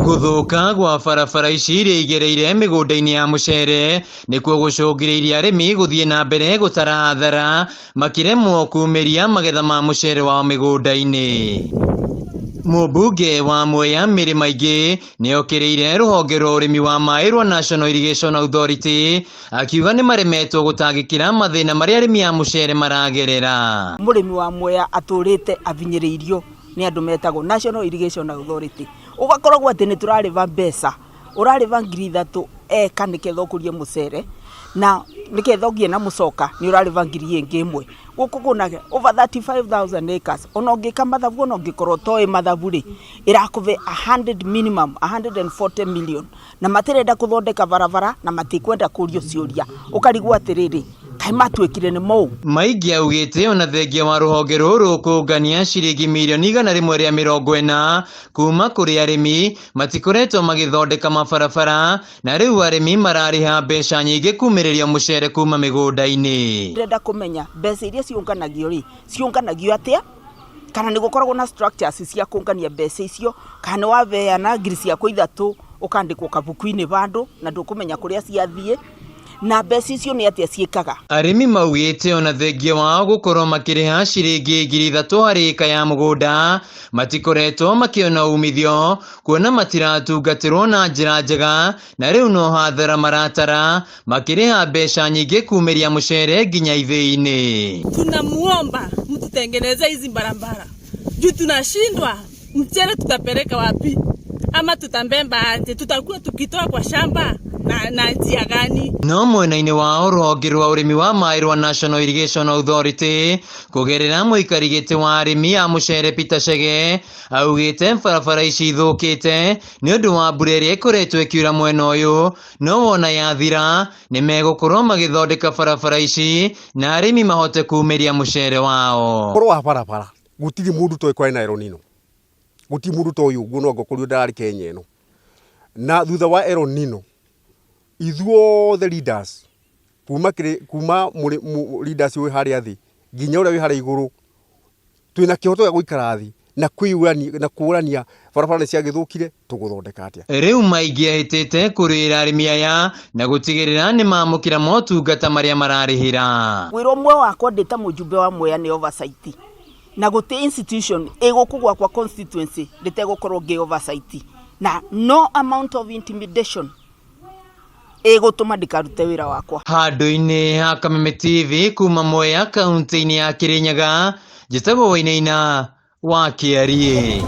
Gũthũka gwa barabara ici iria igereire mĩgũnda-inĩ ya mũcere nĩkuo gũcũngĩrĩirie arĩmi gũthiĩ na mbere gũtara hathara makĩremwo kumĩria magetha ma mũcere wao mĩgũnda-inĩ. Mũmbunge wa Mwea Mary Maingĩ nĩokĩrĩire rũhonge rwa ũrĩmi wa maĩ rwa National Irrigation Authority akiuga nĩ maremetwo gũtangĩkĩra mathĩna marĩa arĩmi a mũcere maragerera. Mũrĩmi wa Mwea atũrĩte abinyĩrĩirio nĩ andũ metagwo National Irrigation Authority. Ũgakoragwo atĩ nĩ tũrarĩba mbeca, ũrarĩba 3000 eka nĩgetha ũkũrie mũcere, na nĩgetha ũgĩe na mũcoka nĩ ũrarĩba 1000. Gũkũ kwĩna over 35,000 acres, ona ũngĩka mathabu ona ũngĩkorwo ũtoĩ mathabu rĩ, ĩrakũbe 100 minimum, 140 million. Na matirenda kũthondeka barabara na matikwenda kũrio ciũria. Ũkarigwo atĩrĩrĩ, kaĩ matuĩkire nĩ mou? Maingi augĩte ona thengia wa rũhonge rũrũ kũngania ciringi mirioni 140 kuma kũrĩ arĩmi matikoretwo magĩthondeka mabarabara na rĩu arĩmi mararĩha mbeca nyingĩ kumĩrĩria mũcere kuma mĩgũnda-inĩ. Ndĩrenda kũmenya mbeca iria ciũnganagio rĩ, ciũnganagio atĩa? Kana nĩ gũkoragwo na structures cia kũngania mbeca icio, kana nĩ wabeana ngiri ciaku ithatũ ũkandĩkwo kabuku-inĩ vandũ na ndũkũmenya kũrĩa ciathiĩ, na mbeca icio nĩ atĩa ciĩkaga. Arĩmi maugĩte ona thengia wao gũkorwo makĩrĩha ciringi 3000 harĩ ĩka ya mũgũnda matikoretwo makĩona umithio kuona matiratungatĩrwo na njĩra njega na rĩu no hathara maratara makĩrĩha mbeca nyingĩ kumĩria mũcere nginya ithĩi-inĩ. Tunamuomba mtutengeneze hizi barabara juu tunashindwa mchele tutapeleka wapi ama tutambemba aje? Tutakuwa tukitoa kwa shamba na njia gani? No mwena-inĩ wao rũhonge rwa ũrĩmi wa maĩ rwa National Irrigation Authority kũgerera mũikari gĩtĩ wa arĩmi a mũcere Peter Chege augĩte barabara ici ithũkĩte nĩ ũndũ wa mbura ĩrĩa ĩkoretwo ĩkiura mwena ũyũ, no wona yathira nĩ megũkorwo magĩthondeka barabara ici na arĩmi mahote kumĩria mũcere wao. Ũhoro wa barabara gũtirĩ mũndũ toĩ kwarĩ na El Nino, gũtirĩ mũndũ toĩ ũguo no ngokorio ndararĩ Kenya ĩno. Na thutha wa El Nino ithuothe leaders kuma kuma leaders wĩ harĩa thĩ nginya ũrĩa wĩ harĩa igũrũ twĩna kĩhoto gĩa gũikara thĩ na kwĩyũrania na kũrania barabara nĩ ciagĩthũkire tũgũthondeka atĩa. Rĩu Maingi ahĩtĩte kũrũĩra arĩmi aya na gũtigĩrĩra nĩ mamũkĩra motungata marĩa mararĩhĩra. Wĩra ũmwe wakwa ndĩ ta mũjumbe wa Mwea nĩ oversight, na gũtirĩ institution ĩ gũkũ gwakwa constituency ndĩtegũkorwo ngĩ oversight, na no amount of intimidation ĩgũtũma ndikarute wĩra wakwa. Handũ-inĩ ha Kameme TV kuma Mwea kaunti-inĩ ya Kirinyaga, njĩtagwo Wainaina wa Kĩariĩ.